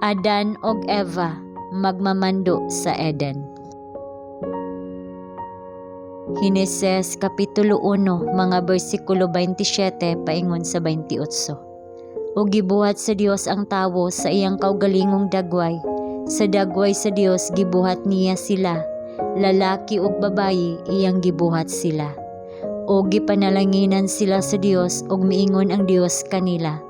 Adan og Eva magmamando sa Eden. Henesis Kapitulo 1, mga bersikulo 27 paingon sa 28. Ug gibuhat sa Dios ang tawo sa iyang kaugalingong dagway. Sa dagway sa Dios gibuhat niya sila, lalaki ug babayi iyang gibuhat sila. Ug gipanalanginan sila sa Dios ug miingon ang Dios kanila,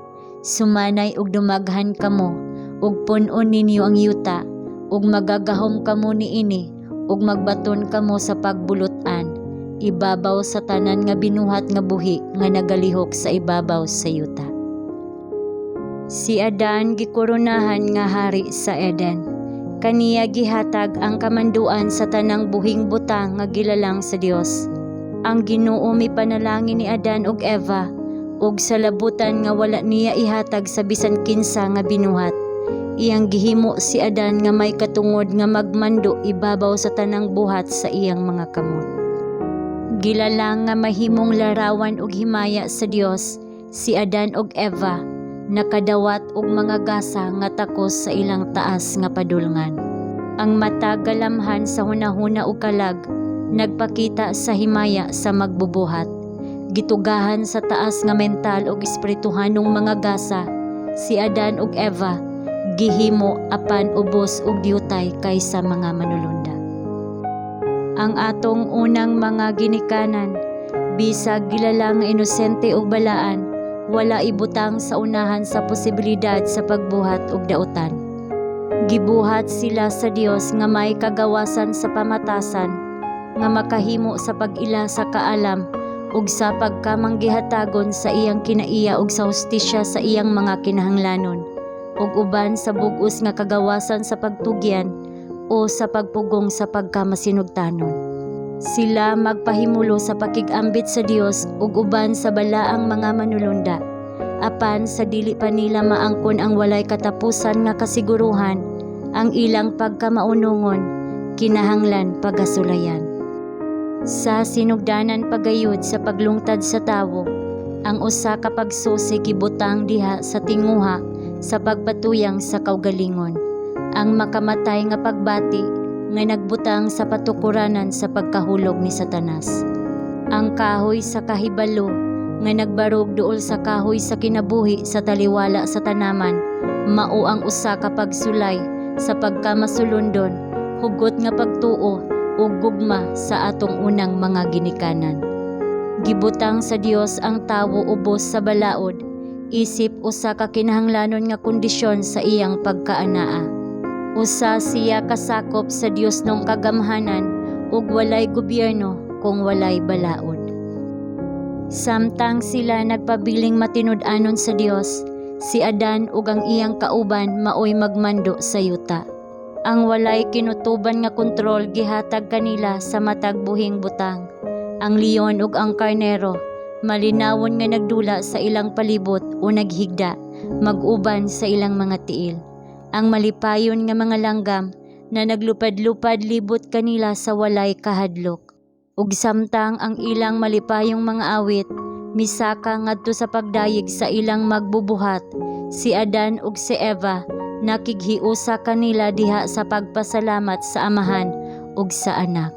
"Sumanay ug dumaghan kamo ug pun-on ninyo ang yuta ug magagahom kamo niini ug magbaton kamo sa pagbulot-an ibabaw sa tanan nga binuhat nga buhi nga nagalihok sa ibabaw sa yuta." Si Adan gikoronahan nga hari sa Eden. Kaniya gihatag ang kamanduan sa tanang buhing butang nga gilalang sa Dios. Ang Ginoo mipanalangin ni Adan ug Eva ug sa labutan nga wala niya ihatag sa bisan kinsa nga binuhat. Iyang gihimo si Adan nga may katungod nga magmando ibabaw sa tanang buhat sa iyang mga kamot. Gilalang nga mahimong larawan ug himaya sa Dios, si Adan ug Eva nakadawat og mga gasa nga takos sa ilang taas nga padulngan. Ang matag galamhan sa hunahuna ug kalag nagpakita sa himaya sa magbubuhat. Gitugahan sa taas nga mental ug espirituhanong mga gasa, si Adan ug Eva gihimo apan ubos og diutay kaysa mga manulunda. Ang atong unang mga ginikanan, bisag gilalang nga inosente ug balaan, wala ibutang sa unahan sa posibilidad sa pagbuhat og dautan. Gibuhat sila sa Dios nga may kagawasan sa pamatasan, nga makahimo sa pag-ila sa kaalam ug sa pagkamanggihatagon sa iyang kinaiya ug sa hustisya sa iyang mga kinahanglanon, ug uban sa bug-os nga kagawasan sa pagtugyan o sa pagpugong sa pagkamasinugtanon. Sila magpahimulo sa pakig-ambit sa Dios ug uban sa balaang mga manulunda. Apan sa dili pa nila maangkon ang walay katapusan nga kasiguruhan, ang ilang pagkamaunongon kinahanglan pagasulayan. Sa sinugdanan pagayod sa paglungtad sa tawo, ang usa ka pagsusi gibutang diha sa tinguha sa pagpatuyang sa kaugalingon. Ang makamatay nga pagbati nga nagbutang sa patukuranan sa pagkahulog ni Satanas. Ang kahoy sa kahibalo nga nagbarog duol sa kahoy sa kinabuhi sa taliwala sa tanaman mao ang usa ka pagsulay sa pagkamasulondon, hugot nga pagtuo ug gugma sa atong unang mga ginikanan. Gibutang sa Dios ang tawo ubos sa balaod isip usa ka kinahanglanon nga kondisyon sa iyang pagkaanaa. Usa siya kasakop sa Diosnong kagamhanan ug walay gobyerno kung walay balaod. Samtang sila nagpabiling matinud-anon sa Dios, si Adan ug ang iyang kauban maoy magmando sa yuta. Ang walay kinutuban nga kontrol gihatag kanila sa matag buhing butang. Ang leon ug ang karnero malinawon nga nagdula sa ilang palibot o naghigda mag-uban sa ilang mga tiil. Ang malipayon nga mga langgam na naglupad-lupad libot kanila sa walay kahadlok. Ug samtang ang ilang malipayong mga awit misaka ngadto sa pagdayeg sa ilang magbubuhat, si Adan ug si Eva nakighiusa kanila diha sa pagpasalamat sa Amahan ug sa Anak.